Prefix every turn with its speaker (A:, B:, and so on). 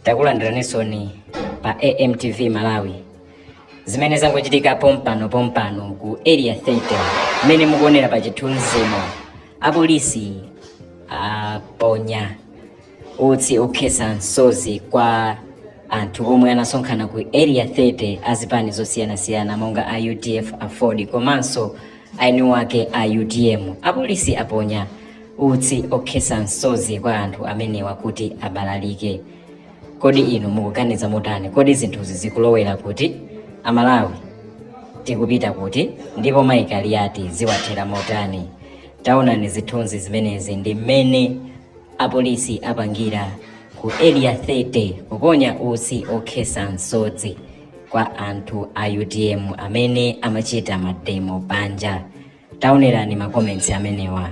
A: Takulandiranisoni pa AMTV Malawi. Zimene zangochitika pompano pompano ku Area 30, mmene mukuonera pa chithunzimo, apolisi aponya utsi okhetsa msozi kwa anthu omwe anasonkhana ku Area 30 azipani zosiyanasiyana monga a UDF, AFORD komanso eni ake a UTM. Apolisi aponya utsi okhetsa msozi kwa anthu amenewa kuti abalalike. Kodi inu mukuganiza motani? Kodi zinthuzi zikulowera kuti? Amalawi, tikupita kuti? Ndipo Mai Kaliati ziwathera motani? Taonani zithunzi zimenezi ndi mmene apolisi apangira ku Area 30, kuponya utsi okhetsa msozi kwa anthu a UTM amene amachita mademo panja. Taonerani ma comments amenewa.